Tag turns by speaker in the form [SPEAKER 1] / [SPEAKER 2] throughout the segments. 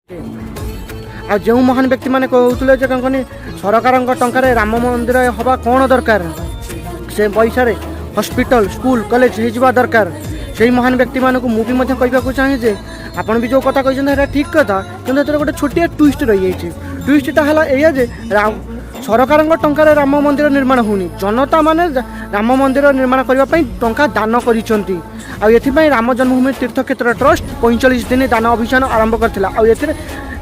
[SPEAKER 1] ଆଉ ଯେଉଁ ମହାନ ବ୍ୟକ୍ତିମାନେ କହୁଥିଲେ ଯେ କ'ଣ କହନି, ସରକାରଙ୍କ ଟଙ୍କାରେ ରାମ ମନ୍ଦିର ହେବା କ'ଣ ଦରକାର, ସେ ପଇସାରେ ହସ୍ପିଟାଲ, ସ୍କୁଲ, କଲେଜ ହେଇଯିବା ଦରକାର, ସେଇ ମହାନ ବ୍ୟକ୍ତିମାନଙ୍କୁ ମୁଁ ବି ମଧ୍ୟ କହିବାକୁ ଚାହେଁ ଯେ ଆପଣ ବି ଯେଉଁ କଥା କହିଛନ୍ତି, ସେଇଟା ଠିକ୍ କଥା। କିନ୍ତୁ ଏଥିରେ ଗୋଟେ ଛୋଟିଆ ଟୁଇଷ୍ଟ ରହିଯାଇଛି। ଟୁଇଷ୍ଟଟା ହେଲା ଏଇଆ ଯେ ସରକାରଙ୍କ ଟଙ୍କାରେ ରାମ ମନ୍ଦିର ନିର୍ମାଣ ହେଉନି, ଜନତା ମାନେ ରାମ ମନ୍ଦିର ନିର୍ମାଣ କରିବା ପାଇଁ ଟଙ୍କା ଦାନ କରିଛନ୍ତି। ଆଉ ଏଥିପାଇଁ ରାମ ଜନ୍ମଭୂମି ତୀର୍ଥକ୍ଷେତ୍ର ଟ୍ରଷ୍ଟ 45 ଦିନ ଦାନ ଅଭିଯାନ ଆରମ୍ଭ କରିଥିଲା। ଆଉ ଏଥିରେ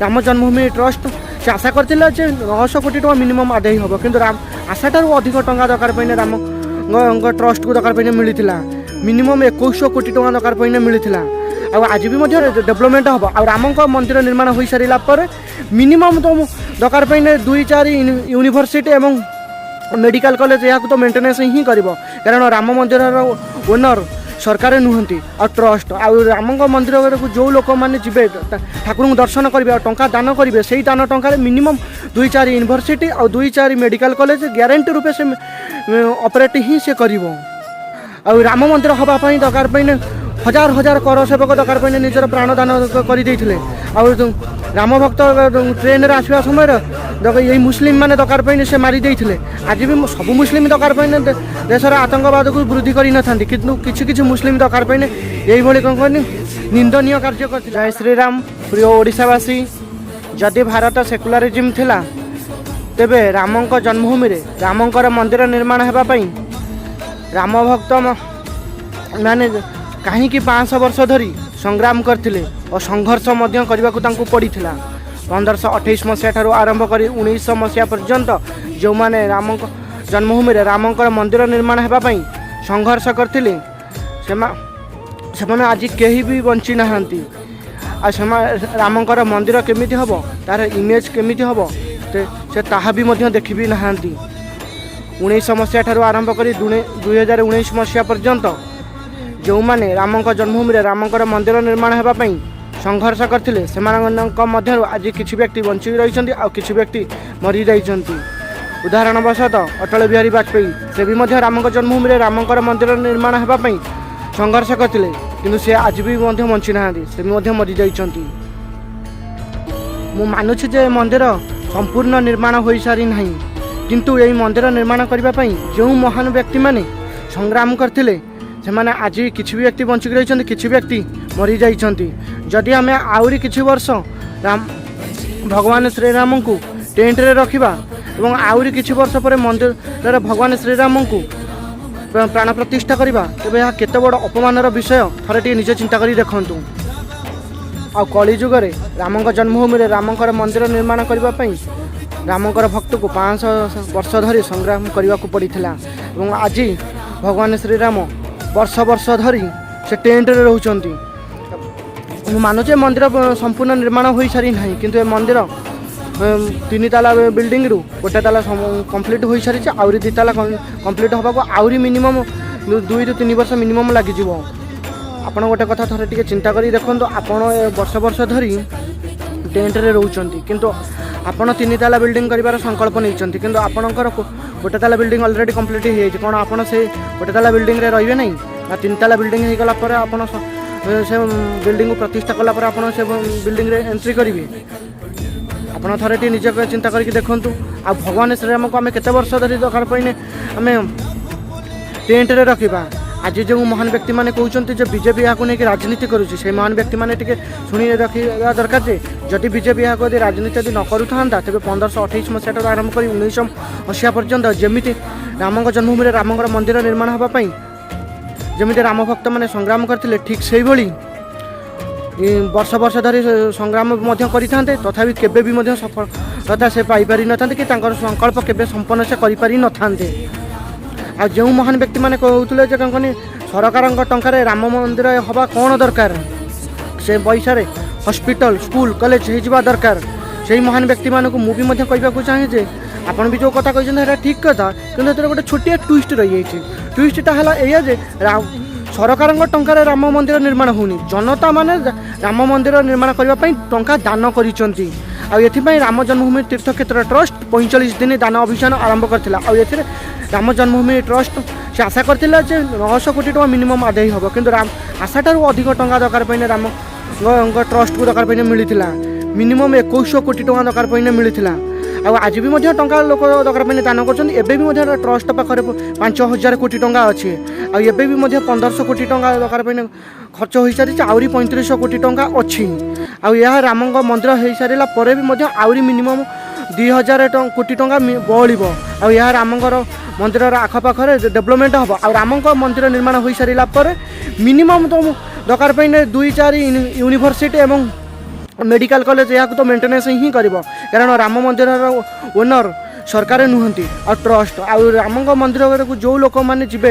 [SPEAKER 1] ରାମ ଜନ୍ମଭୂମି ଟ୍ରଷ୍ଟ ସେ ଆଶା କରିଥିଲା ଯେ 900 କୋଟି ଟଙ୍କା ମିନିମମ୍ ଆଦାୟ ହେବ। କିନ୍ତୁ ଆଶାଠାରୁ ଅଧିକ ଟଙ୍କା ଦରକାର ପଡ଼ିଲେ ରାମଙ୍କ ଟ୍ରଷ୍ଟକୁ ଦରକାର ପଡ଼ିଲେ ମିଳିଥିଲା। ମିନିମମ୍ 2100 କୋଟି ଟଙ୍କା ଦରକାର ପଡ଼ିଲେ ମିଳିଥିଲା। ଆଉ ଆଜି ବି ମଧ୍ୟ ଡେଭଲପମେଣ୍ଟ ହେବ। ଆଉ ରାମଙ୍କ ମନ୍ଦିର ନିର୍ମାଣ ହୋଇସାରିଲା ପରେ ମିନିମମ୍ ତ ଦରକାର ପଡ଼ିଲେ ଦୁଇ ଚାରି ୟୁନିଭର୍ସିଟି ଏବଂ ମେଡ଼ିକାଲ କଲେଜ ଏହାକୁ ତ ମେଣ୍ଟେନାନ୍ସ ହିଁ କରିବ। କାରଣ ରାମ ମନ୍ଦିରର ଓନର ସରକାର ନୁହନ୍ତି ଆଉ ଟ୍ରଷ୍ଟ। ଆଉ ରାମଙ୍କ ମନ୍ଦିରକୁ ଯେଉଁ ଲୋକମାନେ ଯିବେ, ଠାକୁରଙ୍କୁ ଦର୍ଶନ କରିବେ ଆଉ ଟଙ୍କା ଦାନ କରିବେ, ସେଇ ଦାନ ଟଙ୍କାରେ ମିନିମମ୍ ଦୁଇ ଚାରି ୟୁନିଭର୍ସିଟି ଆଉ ଦୁଇ ଚାରି ମେଡ଼ିକାଲ କଲେଜ ଗ୍ୟାରେଣ୍ଟି ରୂପେ ସେ ଅପରେଟ୍ ହିଁ ସେ କରିବ। ଆଉ ରାମ ମନ୍ଦିର ହେବା ପାଇଁ ଦରକାର ପାଇଁ ହଜାର ହଜାର କର ସେବକ ଦରକାର ପାଇଁ ନିଜର ପ୍ରାଣ ଦାନ କରିଦେଇଥିଲେ। ଆଉ ଯୋଉ ରାମ ଭକ୍ତ ଟ୍ରେନରେ ଆସିବା ସମୟରେ ଏଇ ମୁସଲିମ ମାନେ ଦରକାର ପାଇଁ ସେ ମାରି ଦେଇଥିଲେ। ଆଜି ବି ସବୁ ମୁସଲିମ ଦରକାର ପାଇଁ ଦେଶର ଆତଙ୍କବାଦକୁ ବୃଦ୍ଧି କରିନଥାନ୍ତି, କିନ୍ତୁ କିଛି କିଛି ମୁସଲିମ ଦରକାର ପାଇଁ ଏଇଭଳି କ'ଣ କହନି ନିନ୍ଦନୀୟ କାର୍ଯ୍ୟ କରିଥିଲେ। ଜୟ ଶ୍ରୀରାମ। ପ୍ରିୟ ଓଡ଼ିଶାବାସୀ, ଯଦି ଭାରତ ସେକୁଲାରିଜିମ୍ ଥିଲା, ତେବେ ରାମଙ୍କ ଜନ୍ମଭୂମିରେ ରାମଙ୍କର ମନ୍ଦିର ନିର୍ମାଣ ହେବା ପାଇଁ ରାମ ଭକ୍ତ ମାନେ କାହିଁକି 500 ବର୍ଷ ଧରି ସଂଗ୍ରାମ କରିଥିଲେ ଓ ସଂଘର୍ଷ ମଧ୍ୟ କରିବାକୁ ତାଙ୍କୁ ପଡ଼ିଥିଲା? 1528 ମସିହା ଠାରୁ ଆରମ୍ଭ କରି 1900 ମସିହା ପର୍ଯ୍ୟନ୍ତ ଯେଉଁମାନେ ରାମଙ୍କ ଜନ୍ମଭୂମିରେ ରାମଙ୍କର ମନ୍ଦିର ନିର୍ମାଣ ହେବା ପାଇଁ ସଂଘର୍ଷ କରିଥିଲେ, ସେମାନେ ଆଜି କେହି ବି ବଞ୍ଚି ନାହାନ୍ତି। ଆଉ ସେମାନେ ରାମଙ୍କର ମନ୍ଦିର କେମିତି ହେବ, ତାର ଇମେଜ୍ କେମିତି ହେବ, ସେ ତାହା ବି ମଧ୍ୟ ଦେଖିବି ନାହାନ୍ତି। 19 ମସିହା ଠାରୁ ଆରମ୍ଭ କରି 2019 ମସିହା ପର୍ଯ୍ୟନ୍ତ ଯେଉଁମାନେ ରାମଙ୍କ ଜନ୍ମଭୂମିରେ ରାମଙ୍କର ମନ୍ଦିର ନିର୍ମାଣ ହେବା ପାଇଁ ସଂଘର୍ଷ କରିଥିଲେ, ସେମାନଙ୍କ ମଧ୍ୟରୁ ଆଜି କିଛି ବ୍ୟକ୍ତି ବଞ୍ଚି ରହିଛନ୍ତି ଆଉ କିଛି ବ୍ୟକ୍ତି ମରିଯାଇଛନ୍ତି। ଉଦାହରଣ ବଶତଃ ଅଟଳ ବିହାରୀ ବାଜପେୟୀ, ସେ ବି ମଧ୍ୟ ରାମଙ୍କ ଜନ୍ମଭୂମିରେ ରାମଙ୍କର ମନ୍ଦିର ନିର୍ମାଣ ହେବା ପାଇଁ ସଂଘର୍ଷ କରିଥିଲେ, କିନ୍ତୁ ସେ ଆଜି ବି ମଧ୍ୟ ବଞ୍ଚି ନାହାନ୍ତି, ସେ ବି ମଧ୍ୟ ମରିଯାଇଛନ୍ତି। ମୁଁ ମାନୁଛି ଯେ ଏ ମନ୍ଦିର ସମ୍ପୂର୍ଣ୍ଣ ନିର୍ମାଣ ହୋଇସାରି ନାହିଁ, କିନ୍ତୁ ଏହି ମନ୍ଦିର ନିର୍ମାଣ କରିବା ପାଇଁ ଯେଉଁ ମହାନ ବ୍ୟକ୍ତିମାନେ ସଂଗ୍ରାମ କରିଥିଲେ, ସେମାନେ ଆଜି କିଛି ବି ବ୍ୟକ୍ତି ବଞ୍ଚିକି ରହିଛନ୍ତି, କିଛି ବ୍ୟକ୍ତି ମରିଯାଇଛନ୍ତି। ଯଦି ଆମେ ଆହୁରି କିଛି ବର୍ଷ ରାମ ଭଗବାନ ଶ୍ରୀରାମଙ୍କୁ ଟେଣ୍ଟରେ ରଖିବା ଏବଂ ଆହୁରି କିଛି ବର୍ଷ ପରେ ମନ୍ଦିରରେ ଭଗବାନ ଶ୍ରୀରାମଙ୍କୁ ପ୍ରାଣ ପ୍ରତିଷ୍ଠା କରିବା, ତେବେ ଏହା କେତେ ବଡ଼ ଅପମାନର ବିଷୟ, ଥରେ ଟିକେ ନିଜେ ଚିନ୍ତା କରି ଦେଖନ୍ତୁ। ଆଉ କଳିଯୁଗରେ ରାମଙ୍କ ଜନ୍ମଭୂମିରେ ରାମଙ୍କର ମନ୍ଦିର ନିର୍ମାଣ କରିବା ପାଇଁ ରାମଙ୍କର ଭକ୍ତକୁ 500 ବର୍ଷ ଧରି ସଂଗ୍ରାମ କରିବାକୁ ପଡ଼ିଥିଲା ଏବଂ ଆଜି ଭଗବାନ ଶ୍ରୀରାମ ବର୍ଷ ବର୍ଷ ଧରି ସେ ଟେଣ୍ଟରେ ରହୁଛନ୍ତି। ମୁଁ ମାନୁଛି ଏ ମନ୍ଦିର ସମ୍ପୂର୍ଣ୍ଣ ନିର୍ମାଣ ହୋଇସାରି ନାହିଁ, କିନ୍ତୁ ଏ ମନ୍ଦିର ତିନି ତାଲା ବିଲ୍ଡିଂରୁ ଗୋଟେ ତାଲା କମ୍ପ୍ଲିଟ୍ ହୋଇସାରିଛି। ଆହୁରି ଦୁଇ ତାଲା କମ୍ପ୍ଲିଟ୍ ହେବାକୁ ଆହୁରି ମିନିମମ୍ 2ରୁ 3 ବର୍ଷ ମିନିମମ୍ ଲାଗିଯିବ। ଆପଣ ଗୋଟେ କଥା ଥରେ ଟିକେ ଚିନ୍ତା କରି ଦେଖନ୍ତୁ। ଆପଣ ଏ ବର୍ଷ ବର୍ଷ ଧରି ଟେଣ୍ଟରେ ରହୁଛନ୍ତି, କିନ୍ତୁ ଆପଣ ତିନି ତାଲା ବିଲ୍ଡିଂ କରିବାର ସଂକଳ୍ପ ନେଇଛନ୍ତି, କିନ୍ତୁ ଆପଣଙ୍କର ଗୋଟେ ତାଲା ବିଲ୍ଡିଂ ଅଲରେଡ଼ି କମ୍ପ୍ଲିଟ୍ ହେଇଯାଇଛି। କ'ଣ ଆପଣ ସେ ଗୋଟେ ତାଲା ବିଲ୍ଡିଂରେ ରହିବେ ନାହିଁ, ନା ତିନି ତାଲା ବିଲ୍ଡିଂ ହେଇଗଲା ପରେ ଆପଣ ସେ ବିଲ୍ଡିଂକୁ ପ୍ରତିଷ୍ଠା କଲା ପରେ ଆପଣ ସେ ବିଲ୍ଡିଂରେ ଏଣ୍ଟ୍ରି କରିବେ? ଆପଣ ଥରେ ଟିକେ ନିଜେ ଚିନ୍ତା କରିକି ଦେଖନ୍ତୁ। ଆଉ ଭଗବାନ ଶ୍ରୀରାମକୁ ଆମେ କେତେ ବର୍ଷ ଧରି ଦରକାର ପଡ଼ିନେ ଆମେ ଟେଣ୍ଟରେ ରଖିବା? ଆଜି ଯେଉଁ ମହାନ ବ୍ୟକ୍ତିମାନେ କହୁଛନ୍ତି ଯେ ବିଜେପି ଏହାକୁ ନେଇକି ରାଜନୀତି କରୁଛି, ସେଇ ମହାନ ବ୍ୟକ୍ତିମାନେ ଟିକେ ଶୁଣି ରଖିବା ଦରକାର ଯେ ଯଦି ବିଜେପି ଏହାକୁ ଯଦି ରାଜନୀତି ଯଦି ନ କରୁଥାନ୍ତା, ତେବେ 1528 ମସିହାଠାରୁ ଆରମ୍ଭ କରି 1900 ମସିହା ପର୍ଯ୍ୟନ୍ତ ଯେମିତି ରାମଙ୍କ ଜନ୍ମଭୂମିରେ ରାମଙ୍କର ମନ୍ଦିର ନିର୍ମାଣ ହେବା ପାଇଁ ଯେମିତି ରାମ ଭକ୍ତମାନେ ସଂଗ୍ରାମ କରିଥିଲେ, ଠିକ୍ ସେଇଭଳି ବର୍ଷ ବର୍ଷ ଧରି ସେ ସଂଗ୍ରାମ ମଧ୍ୟ କରିଥାନ୍ତେ। ତଥାପି କେବେ ବି ମଧ୍ୟ ସଫଳତା ସେ ପାଇପାରିନଥାନ୍ତେ କି ତାଙ୍କର ସଂକଳ୍ପ କେବେ ସମ୍ପନ୍ନ ସେ କରିପାରିନଥାନ୍ତେ। ଆଉ ଯେଉଁ ମହାନ ବ୍ୟକ୍ତିମାନେ କହୁଥିଲେ ଯେ କ'ଣ କହନି, ସରକାରଙ୍କ ଟଙ୍କାରେ ରାମ ମନ୍ଦିର ହେବା କ'ଣ ଦରକାର, ସେ ପଇସାରେ ହସ୍ପିଟାଲ, ସ୍କୁଲ, କଲେଜ ହେଇଯିବା ଦରକାର, ସେଇ ମହାନ ବ୍ୟକ୍ତିମାନଙ୍କୁ ମୁଁ ବି ମଧ୍ୟ କହିବାକୁ ଚାହେଁ ଯେ ଆପଣ ବି ଯେଉଁ କଥା କହିଛନ୍ତି, ସେଇଟା ଠିକ୍ କଥା। କିନ୍ତୁ ଏଥିରେ ଗୋଟେ ଛୋଟିଆ ଟୁଇଷ୍ଟ ରହିଯାଇଛି। ଟୁଇଷ୍ଟଟା ହେଲା ଏଇଆ ଯେ ସରକାରଙ୍କ ଟଙ୍କାରେ ରାମ ମନ୍ଦିର ନିର୍ମାଣ ହେଉନି, ଜନତା ମାନେ ରାମ ମନ୍ଦିର ନିର୍ମାଣ କରିବା ପାଇଁ ଟଙ୍କା ଦାନ କରିଛନ୍ତି। ଆଉ ଏଥିପାଇଁ ରାମ ଜନ୍ମଭୂମି ତୀର୍ଥକ୍ଷେତ୍ର ଟ୍ରଷ୍ଟ 45 ଦିନ ଦାନ ଅଭିଯାନ ଆରମ୍ଭ କରିଥିଲା। ଆଉ ଏଥିରେ ରାମ ଜନ୍ମଭୂମି ଟ୍ରଷ୍ଟ ସେ ଆଶା କରିଥିଲା ଯେ 900 କୋଟି ଟଙ୍କା ମିନିମମ୍ ଆଦାୟ ହେବ। କିନ୍ତୁ ଆଶାଠାରୁ ଅଧିକ ଟଙ୍କା ଦରକାର ପଡ଼ିଲେ ରାମଙ୍କ ଟ୍ରଷ୍ଟକୁ ଦରକାର ପଡ଼ିଲେ ମିଳିଥିଲା। ମିନିମମ୍ 2100 କୋଟି ଟଙ୍କା ଦରକାର ପଡ଼ିଲେ ମିଳିଥିଲା। ଆଉ ଆଜି ବି ମଧ୍ୟ ଟଙ୍କା ଲୋକ ଦରକାର ପଡ଼ିଲେ ଦାନ କରୁଛନ୍ତି। ଏବେ ବି ମଧ୍ୟ ଟ୍ରଷ୍ଟ ପାଖରେ 5000 କୋଟି ଟଙ୍କା ଅଛି। ଆଉ ଏବେ ବି ମଧ୍ୟ 1500 କୋଟି ଟଙ୍କା ଦରକାର ପଡ଼ିଲେ ଖର୍ଚ୍ଚ ହୋଇସାରିଛି, ଆହୁରି 3500 କୋଟି ଟଙ୍କା ଅଛି। ଆଉ ଏହା ରାମଙ୍କ ମନ୍ଦିର ହେଇସାରିଲା ପରେ ବି ମଧ୍ୟ ଆହୁରି ମିନିମମ୍ 2000 କୋଟି ଟଙ୍କା ବଳିବ। ଆଉ ଏହା ରାମଙ୍କର ମନ୍ଦିରର ଆଖପାଖରେ ଡେଭଲପମେଣ୍ଟ ହେବ। ଆଉ ରାମଙ୍କ ମନ୍ଦିର ନିର୍ମାଣ ହୋଇସାରିଲା ପରେ ମିନିମମ୍ ତ ଦରକାର ପାଇଁ ଦୁଇ ଚାରି ୟୁନିଭର୍ସିଟି ଏବଂ ମେଡ଼ିକାଲ କଲେଜ ଏହାକୁ ତ ମେଣ୍ଟେନାନ୍ସ ହିଁ କରିବ, କାରଣ ରାମ ମନ୍ଦିରର ଓନର୍ ସରକାର ନୁହନ୍ତି ଆଉ ଟ୍ରଷ୍ଟ। ଆଉ ରାମଙ୍କ ମନ୍ଦିରକୁ ଯେଉଁ ଲୋକମାନେ ଯିବେ,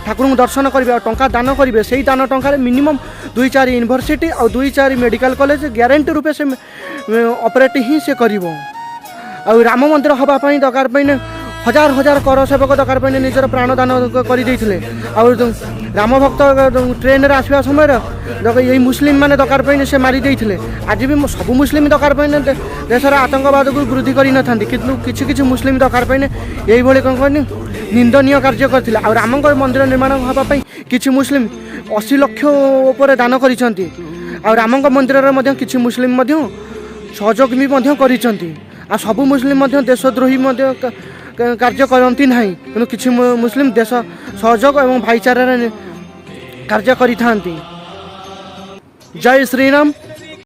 [SPEAKER 1] ଠାକୁରଙ୍କୁ ଦର୍ଶନ କରିବେ ଆଉ ଟଙ୍କା ଦାନ କରିବେ, ସେଇ ଦାନ ଟଙ୍କାରେ ମିନିମମ୍ ଦୁଇ ଚାରି ୟୁନିଭର୍ସିଟି ଆଉ ଦୁଇ ଚାରି ମେଡ଼ିକାଲ କଲେଜ ଗ୍ୟାରେଣ୍ଟି ରୂପେ ସେ ଅପରେଟ୍ ହିଁ ସେ କରିବ। ଆଉ ରାମ ମନ୍ଦିର ହେବା ପାଇଁ ଦରକାର ପାଇଁ ହଜାର ହଜାର କର ସେବକ ଦରକାର ପାଇଁ ନିଜର ପ୍ରାଣ ଦାନ କରିଦେଇଥିଲେ। ଆଉ ରାମ ଭକ୍ତ ଟ୍ରେନରେ ଆସିବା ସମୟରେ ଏଇ ମୁସଲିମ ମାନେ ଦରକାର ପାଇଁ ସେ ମାରି ଦେଇଥିଲେ। ଆଜି ବି ସବୁ ମୁସଲିମ ଦରକାର ପାଇଁ ଦେଶର ଆତଙ୍କବାଦକୁ ବୃଦ୍ଧି କରିନଥାନ୍ତି, କିନ୍ତୁ କିଛି କିଛି ମୁସଲିମ ଦରକାର ପାଇଁ ଏଇଭଳି କ'ଣ କହନି ନିନ୍ଦନୀୟ କାର୍ଯ୍ୟ କରିଥିଲେ। ଆଉ ରାମଙ୍କ ମନ୍ଦିର ନିର୍ମାଣ ହେବା ପାଇଁ କିଛି ମୁସଲିମ 80 ଲକ୍ଷ ଉପରେ ଦାନ କରିଛନ୍ତି। ଆଉ ରାମଙ୍କ ମନ୍ଦିରରେ ମଧ୍ୟ କିଛି ମୁସଲିମ ମଧ୍ୟ ସହଯୋଗ ବି ମଧ୍ୟ କରିଛନ୍ତି। ଆଉ ସବୁ ମୁସଲିମ ମଧ୍ୟ ଦେଶଦ୍ରୋହୀ ମଧ୍ୟ କାର୍ଯ୍ୟ କରନ୍ତି ନାହିଁ, କିନ୍ତୁ କିଛି ମୁସଲିମ ଦେଶ ସହଯୋଗ ଏବଂ ଭାଇଚାରାରେ କାର୍ଯ୍ୟ କରିଥାନ୍ତି। ଜୟ ଶ୍ରୀରାମ।